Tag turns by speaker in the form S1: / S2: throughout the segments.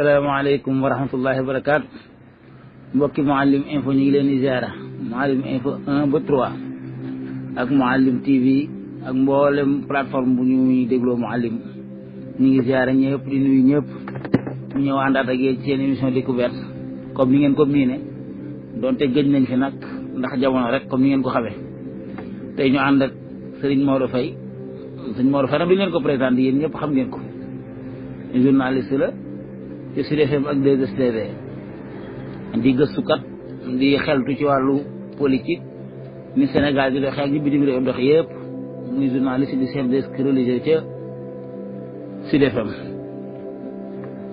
S1: salaamaaleykum wa rahmatullahi wa barakaatu mbokki Mouhalim info ñu ngi leen di ziara Mouhalim info 1 ba 3 ak Mouhalim TV ak mboolem plateforme bu ñuy dégloo Mouhalim ñu ngi ziara ñëpp di nuyu ñëpp ñu ñëw àndaat ak yéen ci seen émission découverte comme ni ngeen ko miine donte gëj nañ fi nag ndax jamono rek comme ni ngeen ko xamee tey ñu ànd ak Serigne Maodo Faye Serigne Maodo Faye nag duñ leen ko présenté yéen ñëpp xam ngeen ko journaliste la ci Sud FM ak 2STV di gëstukat di xeltu ci wàllu politique ni Sénégal di doxee ak ni bitim réew dox yëpp muy journaliste di chef desk religieux ca Sud FM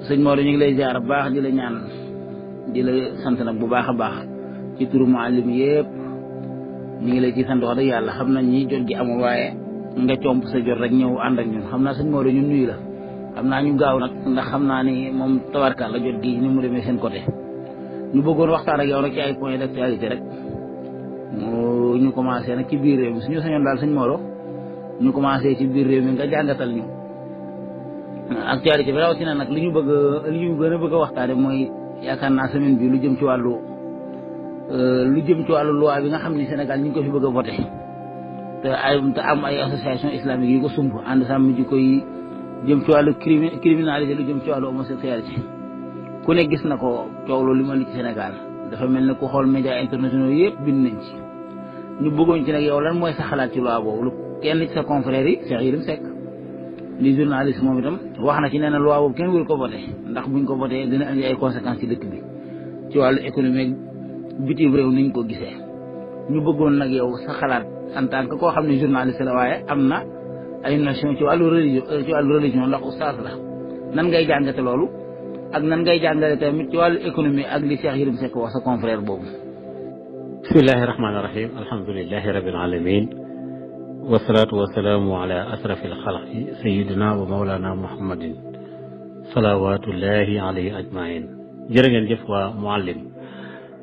S1: sëñ Maodo ñu ngi lay ziar bu baax di la ñaan di la sant nag bu baax a baax ci turu Mouhalim yëpp ñu ngi lay ci sant wax dëgg yàlla xam nañ ñi jot gi amul waaye nga comp sa jot rek ñëw ànd ak ñun xam naa sëñ Maodo ñun nuyu la xam naa ñu gaaw nag ndax xam naa ni moom tabarka la jot gi ni mu demee seen côté ñu bëggoon waxtaan ak yow nag ci ay points d'actualité rek ñu commencé nag ci biir réew mi suñu sañoon daal sëñ Maodo ñu commencé ci biir réew mi nga jàngatal ñu actualité bi rawatina nag li ñu gën a bëgg a waxtaane mooy yaakaar naa semaine bi lu jëm ci wàllu loi bi nga xam ni Sénégal ñu ngi ko fi bëgg a voté te am ay association islamique yu ko sumb ànd sàmm ji koy jëm ci wàllu criminalisé lu jëm ci wàllu homosexualité ku ne gis na ko coow loolu li ma li ci Sénégal dafa mel ne ku xool médias internationaux yëpp bind nañ ci ñu bëggoon ci nag yow lan mooy sa xalaat ci loi boobu lu kenn ci sa confrère yi Cheikh Yérim Seck li journaliste moom itam wax na ci nee na loi boobu kenn wul ko voté ndax buñ ko voté dina indi ay conséquences ci dëkk bi ci wàllu économique bitim réew niñ ko gisee ñu bëggoon nag yow sa xalaat en tant que koo xam ne journaliste la waaye am na ay notion ci wàllu religion ndax oustaz la nan ngay jàngate loolu ak nan ngay jàngale tamit ci wàllu économie ak li Cheikh Yérim Seck wax sa confrère boobu.
S2: bismillahi rahmaani rahim alhamdulilahi rabil alamin wasalaatu wasalaamu ala asrafil xalqi sayidina wa maulana muhammadin salawatullahi alayhi ajmain jërë ngeen jëf waa Mouhalim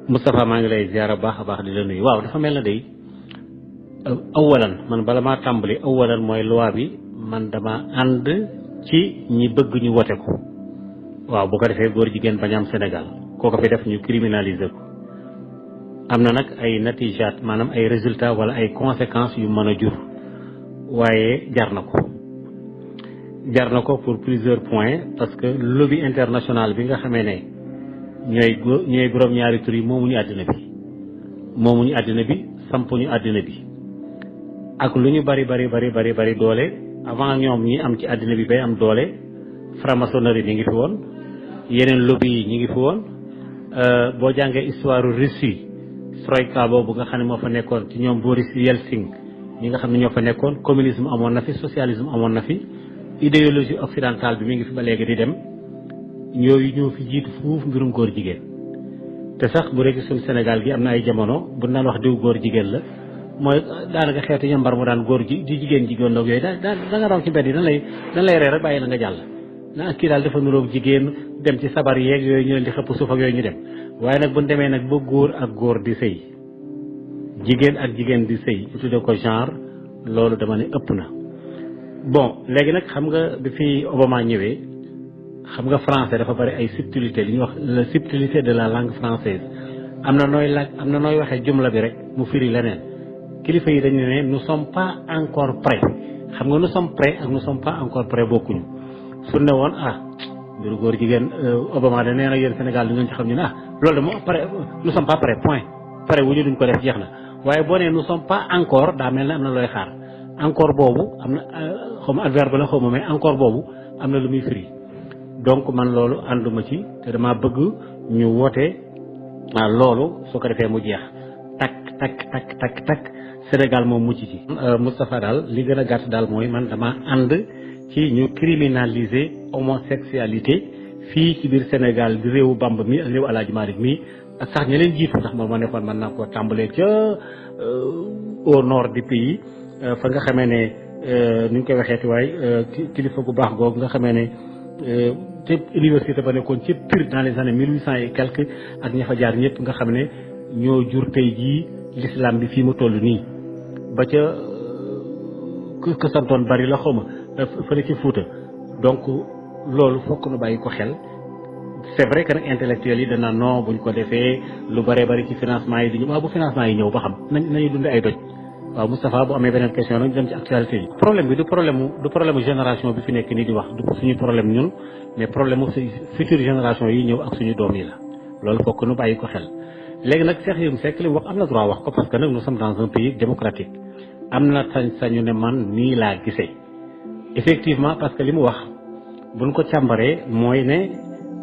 S2: Moustapha maa ngi lay ziara baax a baax di la nuyu waaw dafa mel na day awalan man bala maa tàmbali awalan mooy loi bi man dama ànd ci ñi bëgg ñu wote ko waaw bu ko defee góor jigéen bañ am Sénégal kooko fi def ñu criminaliser ko am na nag ay natijaat maanaam ay résultats wala ay conséquences yu mën a jur waaye jar na ko pour plusieurs points parce que lobby international bi nga xamee ne ñooy borom ñaari tur yi moomuñu àddina bi sampuñu àddina bi ak lu ñu bari doole avant ñoom ñi am ci àddina bi bay am doole franc-maçonnerie ñi ngi fi woon yeneen lobby yi ñi ngi fi woon boo jàngee histoire Russie troïka boobu nga xam ne moo fa nekkoon ci ñoom Boris Yeltsin ñi nga xam ne ñoo fa nekkoon communisme amoon na fi socialisme amoon na fi idéologie occidentale bi mi ngi fi ba léegi di dem ñooyu ñoo fi jiitu fuuf mbirum góor jigéen te sax bu dee suñu Sénégal gi am na ay jamono bu naan wax diw góor jigéen la mooy daanaka xeetu yambar mu daan góor ji di jigéen ndoog yooyu da nga raw ci mbedd yi dañ lay ree rek bàyyi la nga jàll na kii daal dafa nuroog jigéen dem ci sabar yeeg yooyu ñu leen di xëpp suuf ak yooyu ñu dem waaye nag bu ñu demee nag ba góor ak góor di sëy jigéen ak jigéen di sëy ñu tuddee ko genre loolu dama ne ëpp na bon léegi nag xam nga bi fi Obama ñëwee xam nga français dafa bari ay subtilité li ñuy wax la subtilité de la langue française am na nooy waxee jumla bi rek mu firi leneen kilifa yi dañu ne nous sommes pas encore prêts xam nga nous sommes prêts ak nous sommes pas encore prêts bokkuñu su ne woon mbiru góor jigéen Obama da nee na yéen Sénégal du ngeen ci xam ñu ne loolu de moo pare nous sommes pas prêts point pare wu ñu duñ ko def jeex na waaye boo nee nous sommes pas encore daa mel ne am na looy xaar encore boobu am na xaw ma adverbe la xaw ma mais encore boobu am na lu muy firi donc man loolu ànduma ci te dama bëgg ñu woote loolu su ko defee mu jeex takk Sénégal moom mucc ci Moustapha daal li gën a gàtt daal mooy man dama ànd ci ñu criminaliser homosexualité fii ci biir Sénégal di réewu Bamba mi ak réewu Alaaji Malick mi ak sax ña leen jiitu ndax moom ma nekkoon mën naa ko tàmbalee ca au nord du pays fa nga xamee ne ni ñu koy waxeeti waaye kilifa gu baax googu nga xamee ne te université ba nekkoon ci Pire dans les années 1800 et quelques ak ña fa jaar ñëpp nga xam ne ñoo jur tey jii l'islam bi fii mu toll nii ba ca ku santoon bari la xawma fële ci Fuuta donc loolu fokk nu bàyyi ko xel c'est vrai que nag intellectuels yi dana non buñ ko defee lu bëree bëri ci financement yi di ñëw waaw bu financement yi ñëw ba xam nañu dund ay doj waaw Moustapha bu amee beneen question nag dem ci actualité yi problème bi du problème génération bi fi nekk nii di wax du suñu problème ñun mais problème mu future génération yi ñëw ak suñu doom yi la loolu fokk nu bàyyi ko xel léegi nag Cheikh Yérim Seck li mu wax am na droit wax ko parce que nag nous sommes dans un pays démocratique am na sañ-sañu ne man nii laa gisee effectivement parce que li mu wax buñ ko càmbaree mooy ne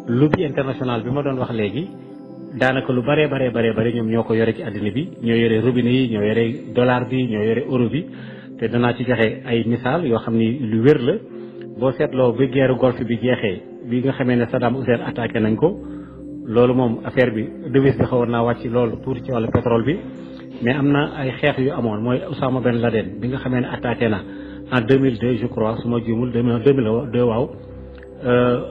S2: lobby international bi ma doon wax léegi daanaka lu bare ñoom ñoo ko yore ci àddina bi ñoo yore robinet yi ñoo yore dollar bi ñoo yore euro bi te danaa ci joxe ay misaal yoo xam ni lu wér la boo seetloo bi guerre golfe bi jeexee bi nga xamee ne Saddam Hussein attaqué nañ ko loolu moom affaire bi devise bi xawoon naa wàcc loolu tuuti ci wàllu pétrole bi mais am na ay xeex yu amoon mooy Osama Ben Laden bi nga xamee ne attaqué na en 2002 je crois su ma juumul 2002 waaw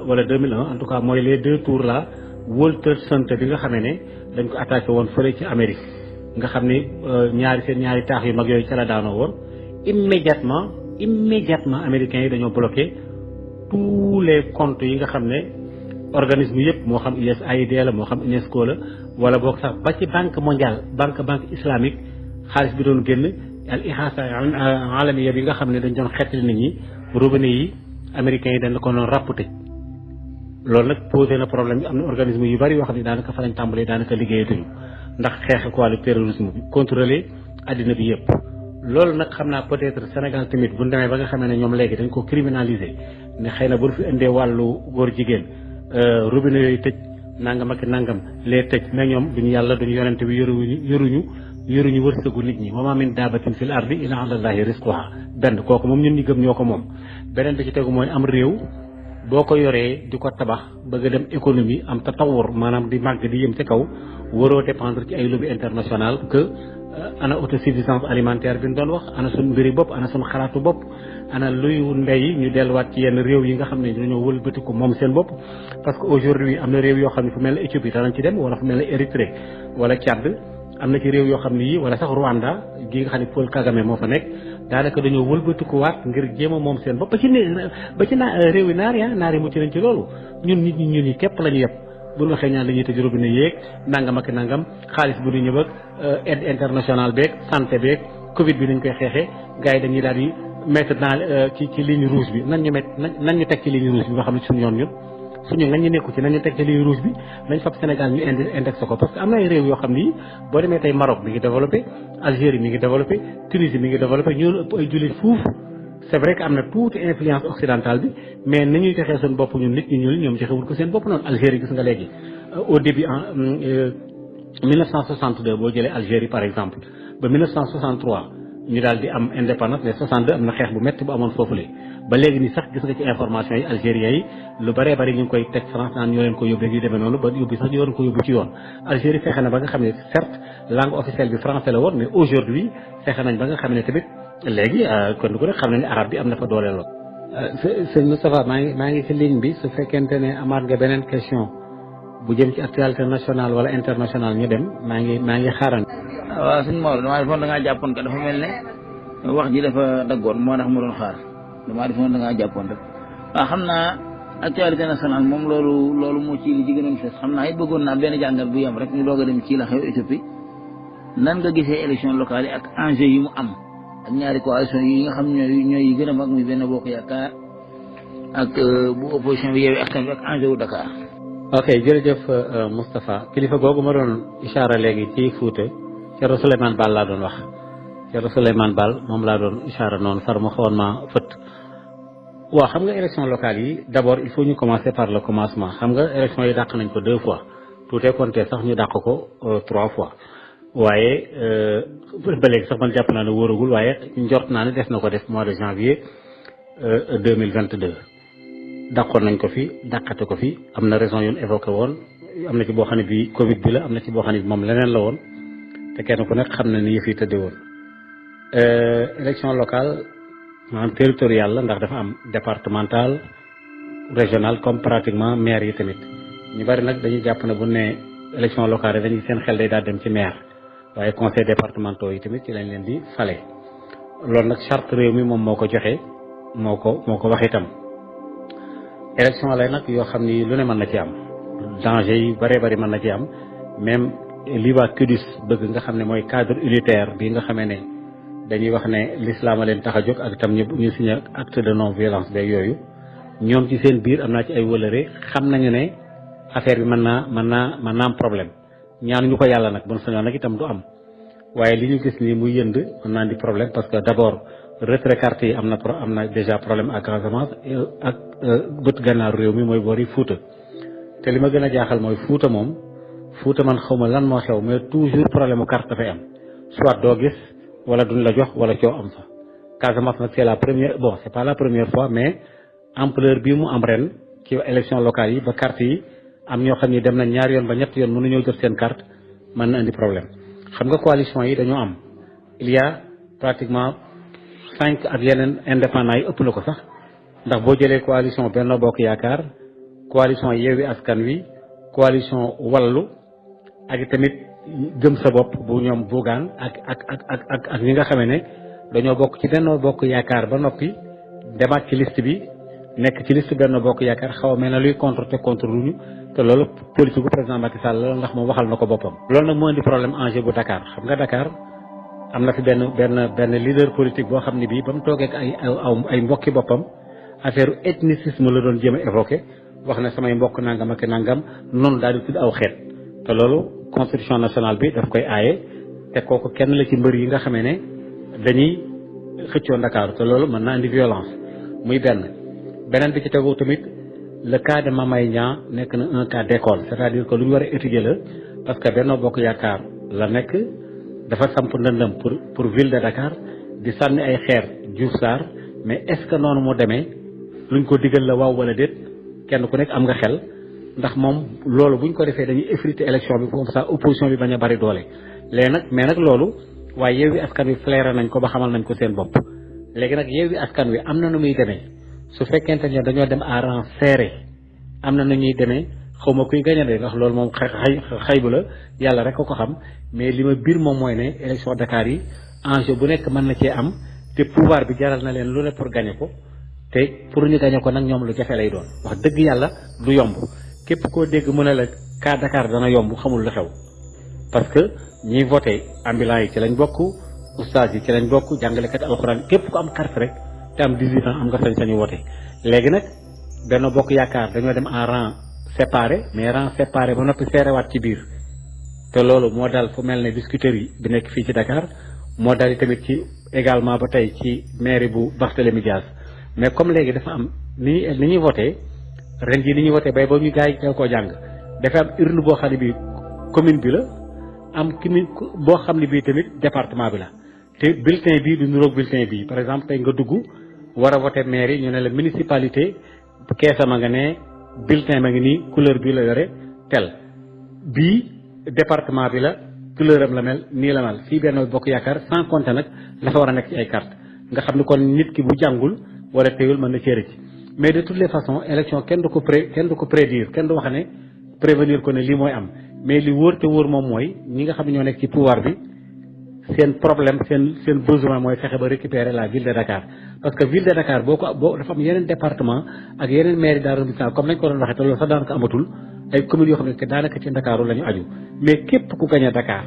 S2: wala 2001 en tout cas mooy les deux tours là World Trade Center bi nga xamee ne dañ ko attaqué woon fële ci Amérique nga xam ni ñaari taax yu mag yooyu ca la daanoo woon immédiatement américains yi dañoo bloqué tous les comptes yi nga xam ne organisme yëpp moo xam USAID la moo xam UNESCO la wala boog sax ba ci banque mondiale banque islamique xaalis bi doon génn al ihasa alamiya bi nga xam ne dañ doon xettali nit ñi robinet yi américains yi dañ la ko doon ràpp tëj loolu nag posé na problème bi am na organisme yu bari yoo xam ne daanaka fa lañ tàmbalee daanaka liggéeyatuñu ndax xeex ak wàllu terrorisme bi contrôler àddina bi yëpp loolu nag xam naa peut-être Sénégal tamit bu ñu demee ba nga xamee ne ñoom léegi dañ ko criminaliser ne xëy na bu fi indee wàllu góor jigéen robinet yooyu tëj nangam ak nangam lee tëj mais ñoom duñu yàlla duñu yonente bi yoruñu wërsëgu nit ñi wa ma min daabatin fil ardi illa ala llahi rizquha benn kooku moom ñun ñi gëm ñoo ko moom beneen bi ci tegu mooy am réew boo ko yoree di ko tabax bëgg a dem économie am tatawur maanaam di màgg di yëm ci kaw waroo dépendre ci ay lobby international que ana autosuffisance alimentaire bi ñu doon wax ana suñ mbiri bopp ana suñ xalaatu bopp ana luyu ndey ñu delluwaat ci yenn réew yi nga xam ne dañoo wëlbatiku moom seen bopp parce que aujourd'hui am na réew yoo xam ne fu mel ne Éthiopie danañ ci dem wala fu mel ne Érythrée wala Tchad am na ci réew yoo xam ne yi wala sax Rwanda gi nga xam ne Paul Kagame moo fa nekk daanaka dañoo wëlbatikuwaat ngir jéem a moom seen bopp ba ci réew yi naar yi mucc nañ ci loolu ñun nit ñi képp la ñu yëpp bu ñu waxee ñaan dañuy tëj robinet yéeg nangam ak nangam xaalis bu du ñëw ak aide internationale beeg santé beeg Covid bi nañ koy xeexee gars yi dañuy daal di mettre dans ci ligne rouge bi nan ñu teg ci ligne rouge bi nga xam ne suñu yoon ñun suñu nga ñu nekku ci nañ ñu teg ci ligne rouge bi nañ fab Sénégal ñu indexé ko parce que am na ay réew yoo xam ni boo demee tey Maroc mi ngi développé Algérie mi ngi développé Tunisie mi ngi développé ñoo ëpp ay jullit fuuf c'est vrai que am na tuuti influence occidentale bi mais ni ñuy joxee seen bopp ñun nit ñu ñuul ñoom joxewul ko seen bopp noonu Algérie gis nga léegi au début en 1962 boo jëlee Algérie par exemple ba 1963 ñu daal di am indépendance mais 62 am na xeex bu métti bu amoon foofule ba léegi ni sax gis nga ci information yi algériens yi lu bëree bëri ñu ngi koy teg France naan ñoo leen ko yóbbee yu demee noonu ba yóbbi sax ñoo leen ko yóbbu ci yoon Algérie fexe na ba nga xam ne certes langue officielle bi français la woon mais aujourd'hui fexe nañ ba nga xam ne tamit léegi kon ku ne xam nañ ne arabe bi am na fa doole lool. sëñ Moustapha maa ngi ci ligne bi su fekkente ne amaat nga beneen question bu jëm ci actualité nationale wala internationale ñu dem maa ngi xaaran.
S1: waaw sëñ Maodo damaa defoon da ngaa jàppoon que dafa mel ne wax ji dafa daggoon moo tax ma doon xaar damaa defoon da ngaa jàppoon rek waaw xam naa actualité nationale moom loolu moo ci li ci gënoon fees xam naa it bëggoon naa benn jàngat bu yem rek ñu doog a dem ci la xew Éthiopie nan nga gisee élection locale yi ak enjeu yi mu am ak ñaari coalition yi nga xam ñooy gën a mag muy benn bokk yaakaar ak bu opposition bi Yewwi Askan Wi ak enjeu wu Dakar.
S2: ok jërëjëf Moustapha kilifa googu ma doon ishaara léegi ci Fouta Thierno Souleymane Baal laa doon wax Thierno Souleymane Baal moom laa doon ishaara noonu far ma xawoon ma fëtt. waaw xam nga élection locale yi d'abord il faut ñu commencer par le commencement xam nga élection yi dàq nañ ko 2 fois tout est compté sax ñu dàq ko 3 fois waaye ba léegi sax man jàpp naa ne wóoragul waaye njort naa ne des na ko def mois de janvier 2022 dàqoon nañ ko fi dàqate ko fi am na raison yu ñu évoqué woon am na ci boo xam ne bi Covid bi la am na ci boo xam ne bi moom leneen la woon te kenn ku nekk xam na ni yëf yi tëddee woon élection locale maanaam territorial la ndax dafa am départemental régional comme pratiquement maire yi tamit ñu bari nag dañuy jàpp ne bu ne élection locale yi dañuy seen xel day daal dem ci maire waaye conseil départementaux yi tamit ci lañ leen di fale loolu nag charte réew mi moom moo ko joxe moo ko wax itam élection lay nag yoo xam ni lu ne mën na ci am danger yi bëree bëri mën na ci am même li waa CUDIS bëgg nga xam ne mooy cadre unitaire bi nga xamee ne dañuy wax ne l'islam a leen tax a jóg ak itam ñu signé acte de non violence beeg yooyu ñoom ci seen biir am naa ci ay wëlëre xam nañu ne affaire bi mën naa am problème ñaanuñu ko yàlla nag bon sañoon nag itam du am waaye li ñu gis nii muy yënd mën naa di problème parce que d'abord retrait carte yi am na déjà problème ak Casamance ak bët gànnaaru réew mi mooy boori Fuuta te li ma gën a jaaxal mooy Fuuta moom Fuuta man xaw ma lan moo xew mais toujours problème mu carte dafay am soit doo gis wala duñ la jox wala coow am fa Casamance nag c'est pas la première fois mais ampleur bi mu am ren ci élection locale yi ba carte yi am ñoo xam ni dem nañ ñaari yoon ba ñetti yoon mënuñoo jot seen carte mën na indi problème xam nga coalition yi dañoo am il y a pratiquement 5 ak yeneen indépendants yi ëpp na ko sax ndax boo jëlee coalition Benno Bokk Yaakaar coalition Yewwi Askan Wi coalition Wallu ak tamit Gëm Sa Bopp bu ñoom Bougane ak ñi nga xamee ne dañoo bokk ci Benno Bokk Yaakaar ba noppi demaat ci liste bi nekk ci liste Benno Bokk Yaakaar xaw a mel ne luy contre luñu te loolu politique gu président Macky Sall la ndax moom waxal na ko boppam. loolu nag moo indi problème enjeu bu Dakar xam nga Dakar am na fi benn leader politique boo xam ne bii ba mu toogee ak ay mbokki boppam affaire ethnicisme la doon jéem a évoqué wax ne samay mbokk nangam ak nangam noonu daal di tudd aw xeet te loolu constitution nationale bi daf koy aaye te kooku kenn la ci mbër yi nga xamee ne dañuy xëccoo Dakar te loolu mën na indi violence muy beneen bi ci tegu tamit le cas de Mame Mbaye Niang nekk na un cas d'école c'est-à-dire que lu ñu war a étudier la parce que Benno Bokk Yaakaar la nekk dafa samp ndëndëm pour ville de Dakar di sànni ay xeer Diouf Sarr mais est-ce que noonu mu demee luñ ko digal la waaw wala déet kenn ku nekk am nga xel ndax moom loolu buñ ko defee dañuy effriter élection bi comme ça opposition bi bañ a bari doole léegi nag mais nag loolu waaye Yewwi Askan Wi flairé nañ ko ba xamal nañ ko seen bopp léegi nag Yewwi Askan Wi am na nu muy demee su fekkente ne dañoo dem à rang serré am na nu ñuy demee xaw ma kuy gañe de ndax loolu moom xaybu la yàlla rek ko xam mais li ma biir moom mooy ne élection Dakar yi enjeu bu nekk mën na cee am te pouvoir bi jaral na leen lu ne pour gagner ko te pour ñu gagner ko nag ñoom lu jafe lay doon wax dëgg yàlla du yomb képp koo dégg mu ne la cas Dakar dana yomb xamul lu xew parce que ñiy voté ambulants yi ci lañ bokk oustaz yi ci lañ bokk jàngalekat alxuraan képp ku am carte rek te am 18 ans am nga sañ-sañu voté léegi nag Benno Bokk Yaakaar dañoo dem en rang séparé mais rang séparé ba noppi seerewaat ci biir te loolu moo dal fu mel ne Biscuiterie yi bi nekk fii ci Dakar moo dal tamit ci également ba tey ci mairie bu Barthélémy Dias mais comme léegi dafa am ni ñuy voté ren jii ni ñuy voté bay ba ñu gars yi teew koo jàng dafa am urne boo xam ne bii commune bi la am commune boo xam ne bii tamit département bi la te bulletin bii du niroog bulletin bii par exemple tey nga dugg war a voté mairie ñu ne la municipalité keesam a nga ne bulletin ma ngi nii couleur bii la yore tel bii département bi la couleur am la mel nii la mel fii Benno Bokk Yaakaar sans compter nag la fa war a nekk ci ay carte nga xam ne kon nit ki bu jàngul wala teewul mën na cee ci mais de toutes les façons élection kenn du ko prédire kenn du wax ne prévenir ko ne lii mooy am mais li wóor te wóor moom mooy ñi nga xam ne ñoo nekk ci pouvoir bi seen problème seen besoin mooy fexe ba récupérer la ville de Dakar parce que ville de Dakar boo dafa am yeneen département ak yeneen mairie d'arrondissement comme nañ ko doon waxee te loolu sax daanaka amatul ay communes yoo xam ne que daanaka ci Ndakaaru la ñu aju mais képp ku gañ a Dakar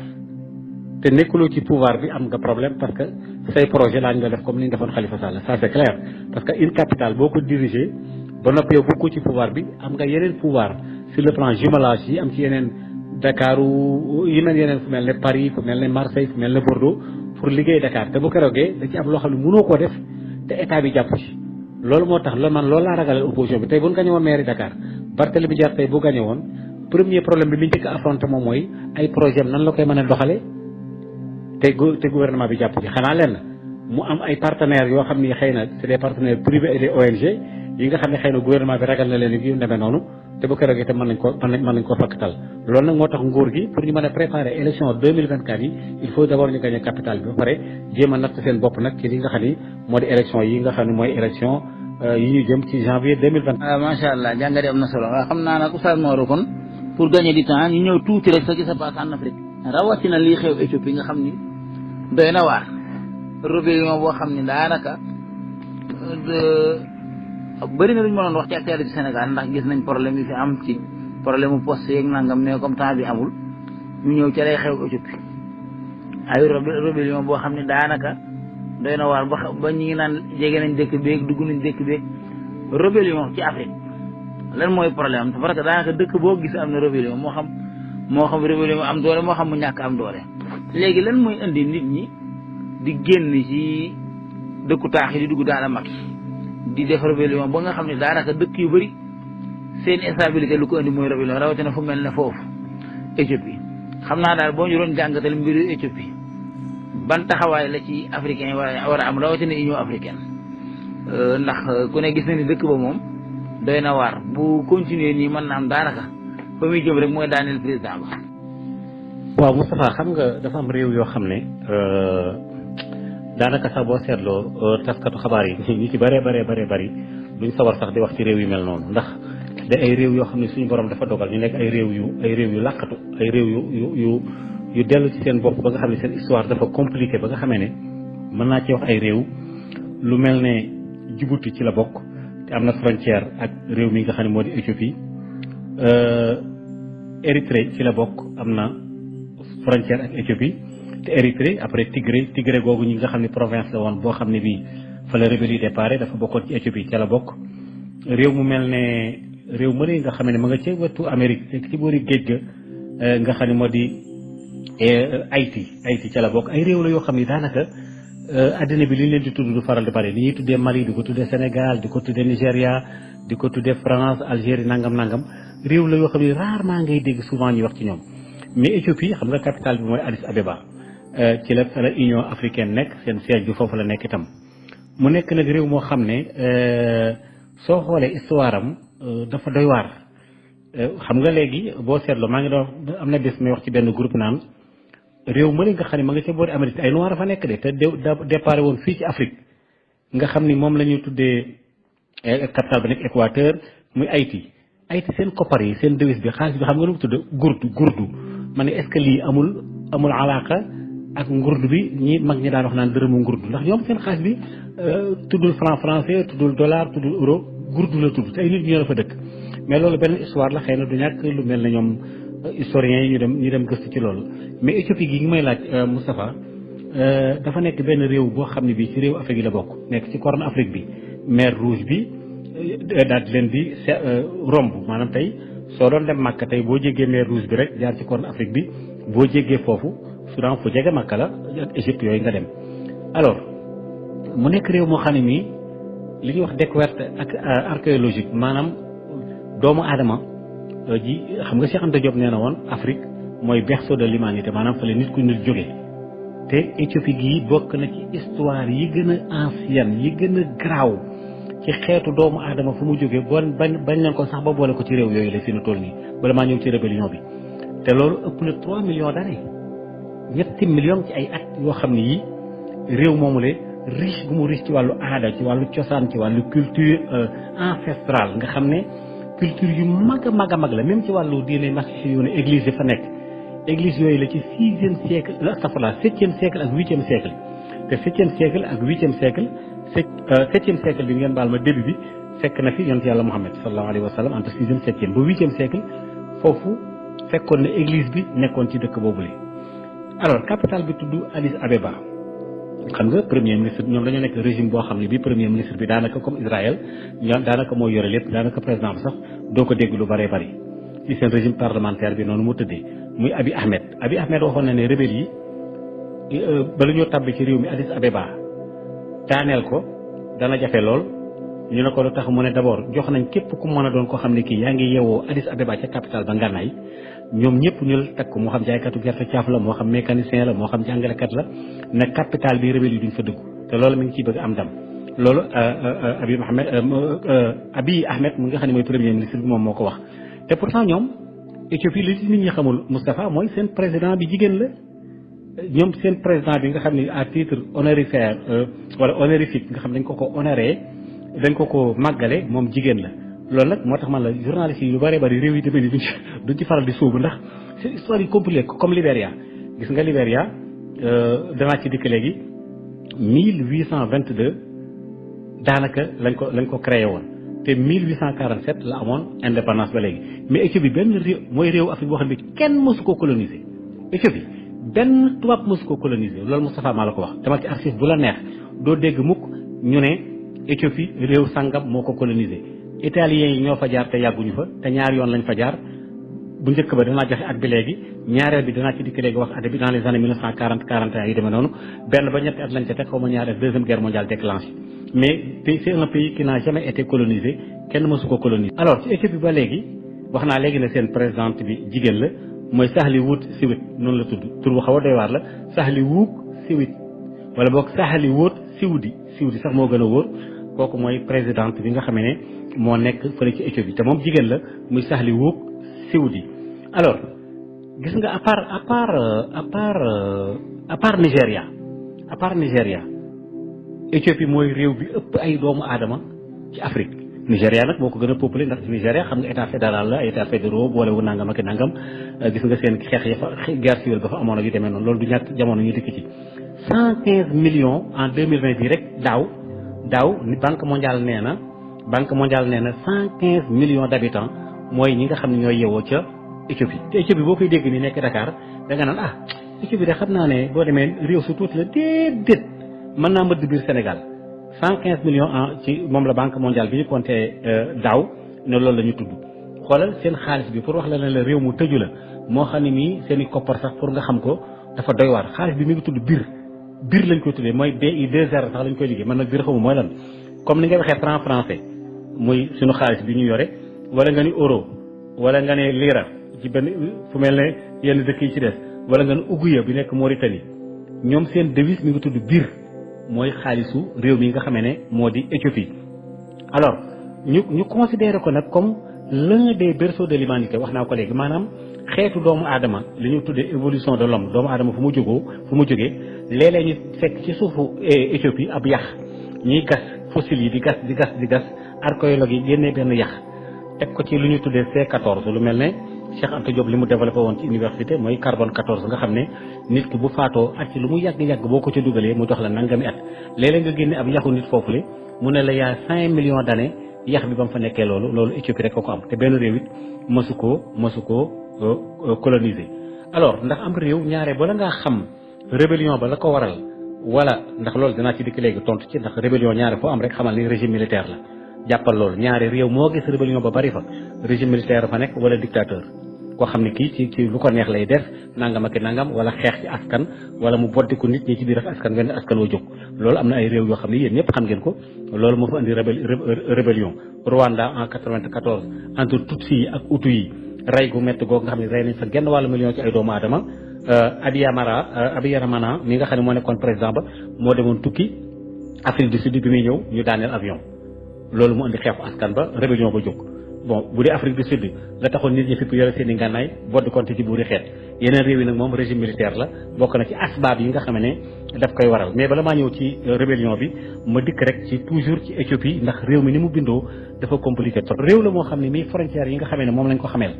S2: te nekkuloo ci pouvoir bi am nga problème parce que say projet laa ñu la def comme ni ñu defoon Khalifa Sall ça c'est clair parce que une capitale boo ko diriger ba noppi yow bokkoo ci pouvoir bi am nga yeneen pouvoir sur le plan jumelage yi am ci yeneen Dakaaru yi mel yeneen fu mel ne Paris fu mel ne Marseille fu mel ne Bordeaux pour liggéey Dakar te bu keroogee da ci am loo xam ne mënoo koo def te état bi jàpp ci loolu moo tax man loolu laa ragalal opposition bi tey bu ñu gañe woon mairie Dakar Barthélémy Dias tey bu gañe woon premier problème bi li njëkk a affronté moom mooy ay projet nan la koy mën a doxale te gouvernement bi jàpp ci xanaa lenn mu am ay partenaires yoo xam ni xëy na c'est des partenaires privés et des ONG yi nga xam ne xëy na gouvernement bi ragal na leen yu demee noonu te bu keroog itam mën nañ ko fakkatal loolu nag moo tax nguur gi pour ñu mën a préparer élection 2024 yi il faut d'abord ñu gagner capitale bi ba pare jéem a natt seen bopp nag ci li nga xam ni moo di élection yi nga xam ne mooy élection yi ñu jëm ci janvier 2024.
S1: macha allah jàngate am na solo waaw xam naa nag Oustaz Mor kon pour gagner du temps ñu ñëw tuuti rek sa gis a passe en Afrique rawatina lii xew Éthiopie nga xam ni doy na waar rébellion boo xam ni daanaka bëri na lu ñu mënoon wax ci actualité Sénégal ndax gis nañ problème yi fi am ci problème mu poste yeeg nangam ne comme temps bi amul ñu ñëw ca lay xew Éthiopie ay rébellion boo xam ne daanaka doy na waar ba ñu ngi naan jege nañ dëkk beeg dugg nañ dëkk beeg rébellion ci Afrique lan mooy problème am parce que daanaka dëkk boo gis am na rébellion moo xam rébellion am doole moo xam mu ñàkk am doole. léegi lan mooy indi nit ñi di génn ci dëkku taax yi di dugg daana mag di def rébellion ba nga xam ne daanaka dëkk yu bëri seen instabilité lu ko indi mooy rébellion rawatina fu mel ne foofu Éthiopie xam naa daal boo ñu doon jàngatal mbiru Éthiopie ban taxawaay la ci africain yi war a am rawatina Union africaine ndax ku ne gis na ni dëkk ba moom doy na waar bu continuer nii mën na am daanaka fa muy jëm rek mooy daaneel président ba.
S2: waaw Moustapha xam nga dafa am réew yoo xam ne daanaka sax boo seetloo taskatu xabaar yi ñu ci bëree bëri duñ sawar sax di wax ci réew yu mel noonu ndax da ay réew yoo xam ne suñu borom dafa dogal ñu nekk ay réew yu làqatu ay réew yu dellu ci seen bopp ba nga xam ne seen histoire dafa compliqué ba nga xamee ne mën naa ci wax ay réew lu mel ne Djibouti ci la bokk te am na frontière ak réew mi nga xam ne moo di Éthiopie Érythrée ci la bokk am na frontière ak Éthiopie te Érythrée après Tigré googu ñi nga xam ne province la woon boo xam ne bii fa la rébellion départ dafa bokkoon ci Éthiopie ca la bokk réew mu mel ne réew mu ne nga xam ne ma nga ca wetu Amérique ci boori géej ga nga xam ne moo di Haïti ca la bokk ay réew la yoo xam ne daanaka addina bi li ñu leen di tudd du faral di bari li ñuy tuddee Mali di ko tuddee Sénégal di ko tuddee Nigéria di ko tuddee France Algérie nangam réew la yoo xam ne rarement ngay dégg souvent ñuy wax ci ñoom mais Éthiopie xam nga capitale bi mooy Addis Abeba ci la Union africaine nekk seen siège bi foofu la nekk itam mu nekk nag réew moo xam ne soo xoolee histoire am dafa doy waar xam nga léegi boo seetloo maa ngi doon am na bés may wax ci benn groupe naan réew ma nga xam ne ma nga ca boori Amérique ay noir fa nekk de te départ woon fii ci Afrique nga xam ni moom la ñuy tuddee capitale ba nekk Équateur muy Haïti seen koppar yi seen devise bi xaalis bi xam nga lu mu tudd gurdu ma ne est-ce que lii amul alaaka ak ngurdu bi ñi mag ñi daan wax naan dërëmu ngurdu ndax ñoom seen xaalis bi tuddul franc français tuddul dollar tuddul euro gurdu la tudd te ay nit ñoo la fa dëkk mais loolu benn histoire la xëy na du ñàkk lu mel ne ñoom historiens yi ñu dem gëstu ci loolu mais Éthiopie gi ngi may laaj Moustapha dafa nekk benn réew boo xam ne bii ci réew Afrique yi la bokk nekk ci Corne Afrique bi mer Rouge bi daal di leen di romb maanaam tey soo doon dem Màkka tey boo jéggee mer Rouge bi rek jaar ci Corne Afrique bi boo jéggee foofu Soudan fu jege Màkka la ak Égypte yooyu nga dem alors mu nekk réew moo xam ne nii li ñuy wax découverte ak archéologique maanaam doomu aadama ji xam nga Cheikh Anta Diop nee na woon Afrique mooy berceau de l'humanité maanaam fa la nit ku nit jógee te Éthiopie gii bokk na ci histoire yi gën a ancienne yi gën a garaaw ci xeetu doomu aadama fu mu jógee bañ leen ko sax ba boole ko ci réew yooyu la fi nu toll nii bala maa ñëw ci rébellion bi te loolu ëpp na 3 millions d'années 7 millions ci ay at yoo xam ne yii réew moomu le riche gu mu riche ci wàllu aada ci wàllu cosaan ci wàllu culture ancestrale nga xam ne culture yu mag a mag la même ci wàllu diine marché yu ne église yi fa nekk église yooyu la ci 6e siècle astafurlah 7e siècle ak 8e siècle te 7e siècle ak 8e siècle 7e siècle bi ngeen baal ma début bi fekk na fi yonent yàlla Muhammad sallallahu alayhi wa sallam entre 6e 7e ba 8e siècle foofu fekkoon na église bi nekkoon ci dëkk boobule. alors capitale bi tudd Addis Abeba xam nga premier ministre ñoom dañoo nekk régime boo xam ne bi premier ministre bi daanaka comme Israël ñoom daanaka moo yore lépp daanaka président bi sax doo ko dégg lu bëree bëri ci seen régime parlementaire bi noonu mu tëddee muy Abiy Ahmed waxoon na ne rebelle yi bala ñoo tàbbi ci réew mi Addis Abeba daaneel ko dana jafe lool ñu ne ko lu tax mu ne d'abord jox nañ képp ku mën a doon ko xam ne kii yaa ngi yeewoo Addis Abeba ca capitale ba ngànnaay ñoom ñëpp ñu la teg ko moo xam jaaykatu gerte caaf la moo xam mécanicien la moo xam jàngalekat la ne capitale bi rebelle yi duñ fa dugg te loolu mi ngi ciy bëgg am ndam loolu Abiy Ahmed mu nga xam ne mooy premier ministre bi moom moo ko wax te pourtant ñoom Éthiopie li nit ñi xamul Moustapha mooy seen président bi jigéen la ñoom seen président bi nga xam ne à titre honorifique wala honorifique nga xam dañ ko honoré dañ ko màggale moom jigéen la loolu nag moo tax man la journaliste yi yu bëree bëri réew yi demee ni duñ ci faral di sóobu ndax c'est histoire yi compliquée comme Libéria gis nga Libéria danaa ci dikk léegi 1822 daanaka lañ ko créé woon te 1847 la amoon indépendance ba léegi mais Éthiopie benn réew mooy réew Afrique boo xam ne kenn mësu ko coloniser Éthiopie benn tubaab mësu ko coloniser loolu Moustapha maa la ko wax dama ci archive bu la neex doo dégg mukk ñu ne Éthiopie réew sangam moo ko coloniser italiens yi ñoo fa jaar te yàgguñu fa te ñaari yoon lañ fa jaar bu njëkk ba danaa joxe at bi léegi ñaareel bi danaa ci dikk léegi wax at bi dans les années 1940 41 yi demee noonu benn ba ñetti at lañ ca teg xaw ma ñaareel deuxième guerre mondiale déclenché mais c'est un pays qui n'a jamais été colonisé kenn mësu ko coloniser. alors ci Éthiopie ba léegi wax naa léegi ne seen présidente bi jigéen la mooy Sahli-Work Siwit noonu la tudd tur bu xaw a doy waar la Sahli-Work Siwit wala boog Sahli-Work Siwdi sax moo gën a wóor kooku mooy présidente bi nga xam ne moo nekk fële ci Éthiopie te moom jigéen la muy Sahli-Work Siwdi. alors gis nga à part Nigéria Éthiopie mooy réew bi ëpp ay doomu aadama ci Afrique Nigéria nag moo ko gën a peuplé ndax Nigéria xam nga état fédéral la état fédéraux boole wu nangam ak nangam gis nga seen xeex ya fa guerre civile ba fa amoon ak yu demee noonu loolu du ñàkk jamono ñu dikk ci 115 millions en 2020 bii rek daaw ni banque mondiale nee na 115 millions d'habitants mooy ñi nga xam ne ñooy yeewoo ca Éthiopie te Éthiopie boo koy dégg ni nekk Dakar da nga naan Éthiopie de xam naa ne boo demee réew su tuuti la déedéet mën naa mëdd biir Sénégal 115 millions ci moom la banque mondiale bi ñu compté daaw ne loolu la ñu tudd xoolal seen xaalis bi pour wax la ne la réew mu tëju la moo xam ne nii seen i koppar sax pour nga xam ko dafa doy waar xaalis bi mi ngi tudd bir lañ koy tuddee mooy BI2R sax lañ koy liggéey man nag bir xamu mooy lan comme ni nga waxee franc français muy suñu xaalis bi ñu yore wala nga ni euro wala nga ne lira ci benn fu mel ne yenn dëkk yi ci des wala nga ne ouguiya bi nekk Mauritanie ñoom seen devise mi ngi tudd bir mooy xaalisu réew mi nga xamee ne moo di Éthiopie. alors ñu considéré ko nag comme l'un des berceaux de l'humanité wax naa ko léegi maanaam xeetu doomu aadama li ñu tuddee évolution de l'homme doomu aadama fu mu jógee léeg-léeg ñu fekk ci suufu Éthiopie ab yax ñuy gas fossiles yi di gas archéologue yi génnee benn yax teg ko ci lu ñu tuddee C14 lu mel ne Cheikh Anta Diop li mu développé woon ci université mooy carbone 14 nga xam ne nit ki bu faatoo at ci lu mu yàgg boo ko ca dugalee mu jox la nangami at léeg-léeg nga génne ab yaxu nit foofule mu ne la yaa 5 millions d'années yax bi ba mu fa nekkee loolu Éthiopie rek ko am te benn réew it mësu koo coloniser. alors ndax am réew ñaare bala ngaa xam rébellion ba la ko waral wala ndax loolu danaa ci dikk léegi tontu ci ndax rébellion ñaare foo am rek xamal ni régime militaire la jàppal loolu ñaare réew moo gis rébellion ba bari fa régime militaire fa nekk wala dictateur koo xam ne kii ci lu ko neex lay def nangam ak nangam wala xeex ci askan wala mu boddiku nit ñi ci biir askan wenn askan woo jóg loolu am na ay réew yoo xam ne yéen ñëpp xam ngeen ko loolu moo fa indi rébellion Rwanda en 94 entre Tutsi yi ak Hutu yi rey gu métti googu nga xam ne rey nañ fa genn wàllu million ci ay doomu aadama Abiyaramana mi nga xam ne moo nekkoon président ba moo demoon tukki Afrique du Sud bi muy ñëw ñu daaneel avion loolu mu indi xeexu askan ba rébellion ba jóg bon bu dee Afrique du Sud la taxoon nit ñi fipp yore seen i ngànnaay bodd konte ci buuri xeet yeneen réew yi nag moom régime militaire la bokk na ci asbaab yi nga xam ne daf koy waral mais bala maa ñëw ci rébellion bi ma dikk rek ci toujours ci Éthiopie ndax réew mi ni mu bindoo dafa compliqué trop réew la moo xam ne mii frontières yi nga xamee ne moom lañ ko xameel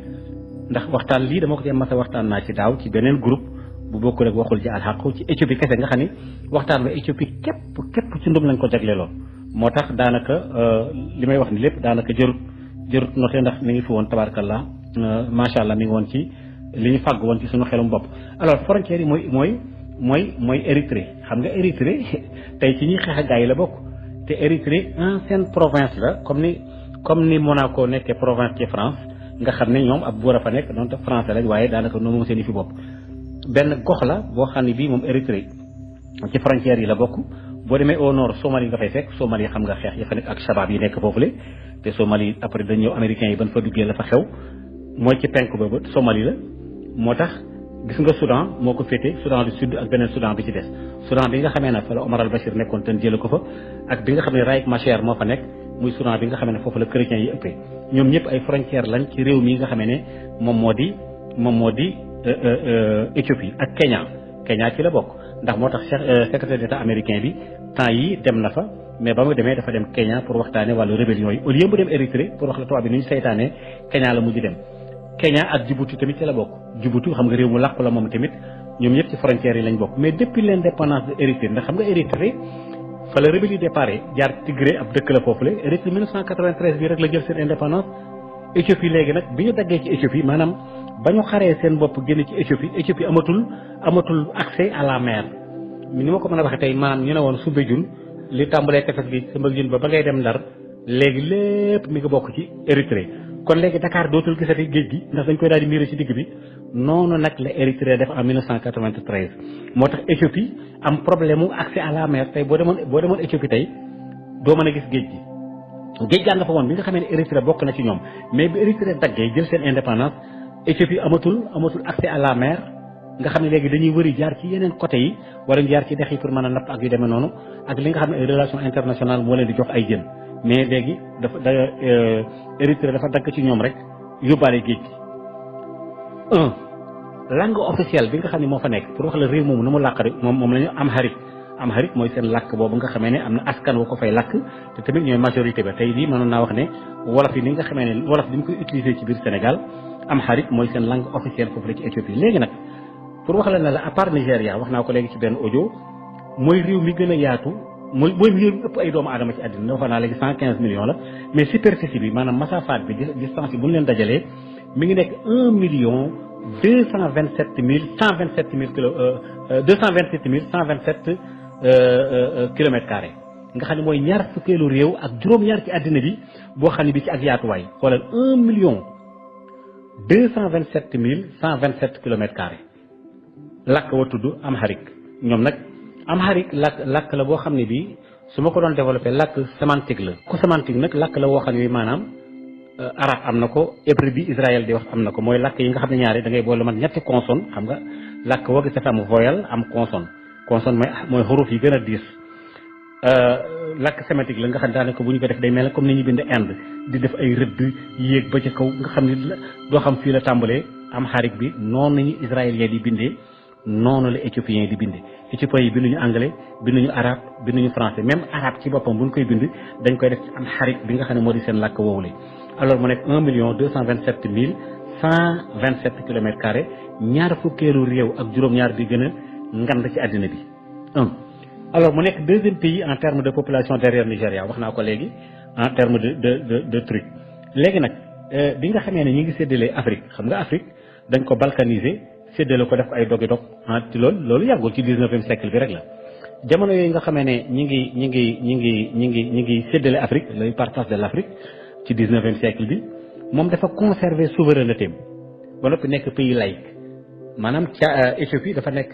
S2: ndax waxtaan lii dama ko cee mas a waxtaan naa ci daaw ci beneen groupe bu bokkul ak waxul ci alxaqu ci Éthiopie kese nga xam ni waxtaan ba Éthiopie képp ci ndum lañ ko jagleeloon moo tax daanaka li may wax ni lépp daanaka jërut noté ndax mi ngi fi woon tabarakallah macha allah mi ngi woon ci li ñu fàgg woon ci suñu xelum bopp. alors frontières yi mooy Érythrée xam nga Érythrée tey ci ñuy xeex ak gaa yi la bokk te Érythrée ancienne province la comme ni Monaco nekkee province ci France nga xam ne ñoom ab buur a fa nekk donte français lañ waaye daanaka noonu moom seen i fi bopp. benn gox la boo xam ne bii moom Érythrée ci frontières yi la bokk boo demee au nord Somalie nga fay fekk Somalie xam nga xeex ya fa nekk ak Shabab yi nekk foofule te Somalie après dañ ñëw américains yi ban fa duggee la fa xew mooy ci penk ba Somalie la moo tax gis nga Soudan moo ko féete Soudan du Sud ak beneen Soudan bi ci des Soudan bi nga xamee ne fa la Omar al-Bashir nekkoon ten jële ko fa ak bi nga xam ne Riek Machar moo fa nekk muy Soudan bi nga xamee ne foofu la chrétiens yi ëppee ñoom ñëpp ay frontières lañ ci réew mi nga xamee ne moom moo di Éthiopie ak Kenya ci la bokk ndax moo tax secrétaire d'État américain bi temps yi dem na fa mais ba mu demee dafa dem Kenya pour waxtaane wàllu rébellion yi au lieu mu dem Érythrée pour wax la tubaab bi ni ñu saytaane Kenya la mujj dem Kenya ak Djibouti tamit ci la bokk Djibouti xam nga réew mu làqu la moom tamit ñoom ñëpp ci frontières yi lañ bokk mais depuis l'indépendance de Érythrée ndax xam nga Érythrée fa la rébellion départ jaar Tigré ab dëkk la foofu la Érythrée 1993 bi rek la jël seen indépendance. Éthiopie léegi nag bi ñu daggee ci Éthiopie maanaam ba ñu xaree seen bopp génn ci Éthiopie amatul accès à la mer ni ma ko mën a waxee tey maanaam ñu ne woon Soumbédioune li tàmbalee tefes gi Soumbédioune ba ngay dem Ndar léegi lépp mi ngi bokk ci Érythrée kon léegi Dakar dootul gisati géej gi ndax dañ koy daal di miiré ci digg bi noonu nag la Érythrée def en 1993 moo tax Éthiopie am problème mu accès à la mer tey boo demoon Éthiopie tey doo mën a gis géej gi. géej gaa nga fa woon bi nga xamee ne Érythrée bokk na ci ñoom mais bi Érythrée daggee jël seen indépendance Éthiopie amatul accès à la mer nga xam ne léegi dañuy wëri jaar ci yeneen côté yi wala ñu jaar ci dex yi pour mën a napp ak yu demee noonu ak li nga xam ne ay relation internationale moo leen di jox ay jën mais léegi Érythrée dafa dagg ci ñoom rek yóbbaale géej gi. langue officielle bi nga xam ne moo fa nekk pour wax la réew moomu nu mu làqari moom la ñu Amharique mooy seen làkk boobu nga xamee ne am na askan wu ko fay làkk te tamit ñooy majorité ba tey jii mënoon naa wax ne wolof yi ni nga xamee ne wolof bi ñu koy utiliser ci biir Sénégal Amharique mooy seen langue officielle foofu la ci Éthiopie léegi nag pour wax la ne la à part Nigéria wax naa ko léegi ci benn audio mooy réew mi gën a yaatu mooy réew mi ëpp ay doomu aadama ci àddina wax naa léegi 115 millions la mais superficie bi maanaam masaafaat bi distance bi bu ñu leen dajalee mi ngi nekk 1,227,127 kilomètres carrés nga xam ne mooy ñaar fukkeelu réew ak juróom-ñaar ci àddina bi boo xam ne bi ci ak yaatuwaay xoolal 1,227,127 kilomètres carrés làkk wa tudd Amharique ñoom nag Amharique làkk la boo xam ne bi su ma ko doon développé làkk sémantique la ku sémantique nag làkk la boo xam ne bi maanaam arab am na ko hébreu bi Israël di wax am na ko mooy làkk yi nga xam ne ñaari da ngay boole man ñetti consonne xam nga làkk woo gis dafa am voyelle am consonne mooy xuruf yi gën a diis làkk sématique la nga xam ne daanaka bu ñu ko def day mel comme ni ñu bind Inde di def ay rëdd yéeg ba ci kaw nga xam ne doo xam fii la tàmbalee Amharique bi noonu nañu israélien di bindee noonu la éthiopien di bindee éthiopiens yi binduñu anglais binduñu arabe binduñu français même arabe ci boppam bu ñu koy bind dañ koy def ci Amharique bi nga xam ne moo di seen làkk woowule alors mu nekk 1,227,127 kilomètres carrés ñaar fukkeelu réew ak juróom-ñaar bi gën a ngand ci àddina bi alors mu nekk deuxième pays en termes de population derrière Nigéria wax naa ko léegi en termes de truc léegi nag bi nga xamee ne ñi ngi séddalee Afrique xam nga Afrique dañ ko balkaniser séddale ko def ay dogi-dog ci loolu yàggul ci 19e siècle bi rek la jamono yooyu nga xamee ne ñi ngi séddale Afrique le partage de l'Afrique ci 19e siècle bi moom dafa conserver souveraineté ba noppi nekk pays laïque maanaam Éthiopie dafa nekk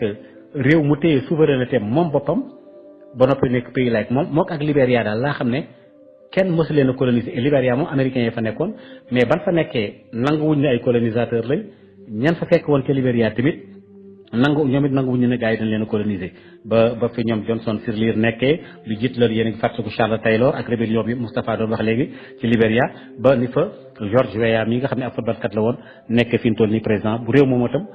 S2: réew mu téye souveraineté moom boppam ba noppi nekk pays laïque moom ak Libéria daal laa xam ne kenn mosu leen a coloniser et Libéria moom américains yi fa nekkoon mais ban fa nekkee nanguwuñ ne ay colonisateur lañ ñan fa fekk woon ca Libéria tamit ñoom it nanguwuñ ne gars yi dañ leen a coloniser ba fi ñoom Johnson Sirleaf nekkee lu jiit loolu yéen a ngi fàttaliku Charles Taylor ak rébellion bi Moustapha doon wax léegi ci Libéria ba ni fa George Weah mi nga xam ne ab footballkat la woon nekk fi mu toll nii président bu réew moom itam